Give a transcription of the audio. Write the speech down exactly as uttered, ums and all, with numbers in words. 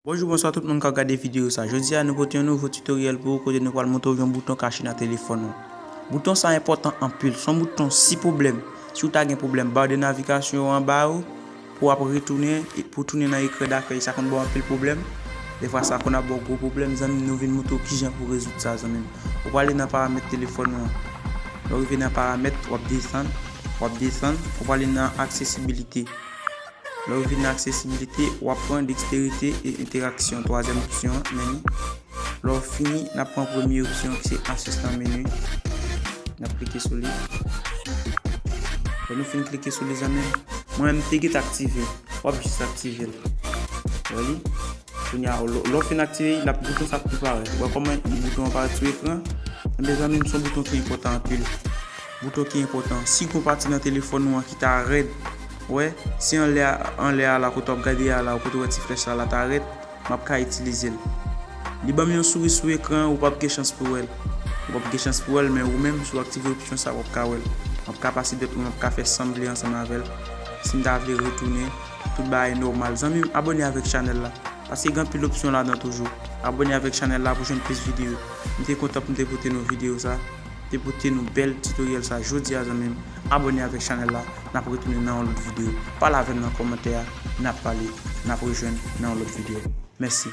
Bonjou, bonswa tout moun k ap gade videyo sa. Jodi a, nou pote yon nouvo tutoriel pou ou, kote nou pral montre w yon bouton kache nan telefòn ou. Bouton sa enpòtan anpil. Se yon bouton si pwoblèm. Si w ta gen pwoblèm, ba de navigasyon yo anba ou, pou w ap retounen, e pou w tounen nan ekran dakèy, sa konn ba w anpil pwoblèm. Defwa, sa konn ap ba w gwo pwoblèm, zanmi m, nou vin montre w kijan pou w rezoud sa, zanmi m. Ou prale nan paramèt telefòn ou an. Lè w rive nan paramèt, w ap desann, w ap desann, ou prale nan aksesibilite. Lè w vin nan aksesibilite, w ap pran deksterite e entèraksyon, twazyèm opsyon an, men li. Lè w fini, n ap pran premye opsyon ki se asistan meni. N ap klike sou li. Lè nou fin klike sou li, zanmi m, mwen menm m te gentan aktive l. W ap jis aktive l. Wè li? Kounye a, lè w fin aktive l, bouton sa ap tou parèt. Ou wè kòman bouton an parèt sou ekran? Ebyen, zanmi m, se yon bouton ki enpòtan anpil. Bouton ki enpòtan. Si gon pati nan telefòn ou an ki ta rèd, wè, si anlè a, anlè a la, kote w ap gade a la, ou kote w wè ti flèch la, la ta rèd, m ap ka itilize l. Li ban m yon souri sou ekran, ou p ap gen chans pou wè l. Ou p ap gen chans pou wè l, men ou menm, si w aktive opsyon sa, w ap ka wè l. M ap ka pase dòt moun, m ap ka fè sa m vle ansanm avè l. Si m ta vle retounen, tout bagay nòmal. Zanmi m, abòne avèk chanèl la. Paske gen anpil opsyon ladan toujou. Abòne avèk chanèl la pou jwenn plis videyo. M te kontan pou m te pote nou videyo sa. M te pote nou bèl tutoriel sa jodi a, zanmi m. Abòne avèk chanèl la. N ap retounen nan yon lòt videyo. Pale avè m nan kòmantè a. N ap pale. N ap rejwenn nan yon lòt videyo. Mèsi.